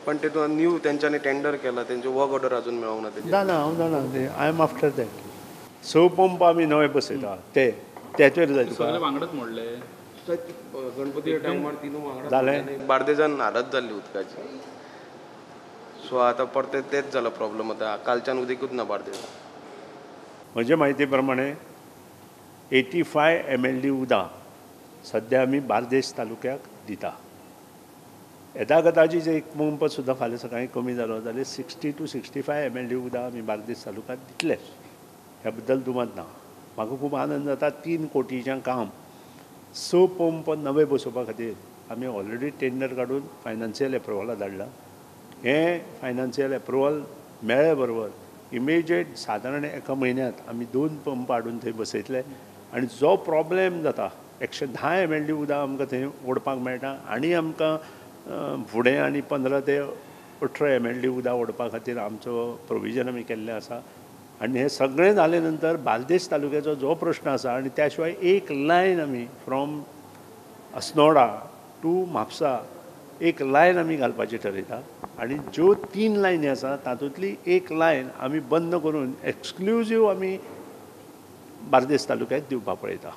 पण तेतून न्यू तेंच्यांनी टेंडर केला, तेंचे वर्क ऑर्डर अजून मेळोंक ना तेजेर. ना, हांव जाणा, I am after that. 6 pump आमी नवे बसयता ते तेचेर जाय तुका. सगळे वांगडाच मोडले गणपती टायमार तिनू वांगडा जालें. बार्देजान हालत जाल्ली उदकाची. सो आतां परतें तेच जाला प्रॉब्लम. आतां कालच्यान उदीकूच ना बार्देजान. म्हजे म्हायती प्रमाणे 85 MLD उदक सद्या आमी बार्देस तालुक्याक दिता. येदागताची जे एक पंप सुद्दां फाल्यां सकाळीं कमी जालो जाल्यार 60 to 65 MLD उदक आमी बार्देस तालुक्याक दितले, ह्या बद्दल दुमत ना. म्हाका खूब आनंद जाता. 3 कोटीचें काम 6 पंप नवे बसोवपा खातीर आमी ऑलरेडी टेंडर काडून फायनान्शियल एप्रुवला धाडलां. हें फायनान्शियल एप्रुवल मेळ्ळे बरोबर इमिजिएट सादारण एका म्हयन्यांत आमी 2 पंप हाडून थंय बसयतले आनी जो प्रॉब्लेम जाता 110 MLD उदक आमकां थंय ओडपाक मेळटा आनी आमकां फुडें आनी 15 ते 18 MLD उदक ओडपा खातीर आमचो प्रोविजन आमी केल्लें आसा. आनी हें सगळें जालें नंतर बार्देस तालुक्याचो जो प्रश्न आसा आनी त्या शिवाय एक लायन आमी फ्रॉम अस्नोडा टू म्हापसा एक लायन आमी घालपाची ठरयता आनी ज्यो 3 लायनी आसा तातूंतली एक लायन आमी बंद करून एक्सक्लुजीव आमी बार्देस तालुक्याक दिवपाक पळयता.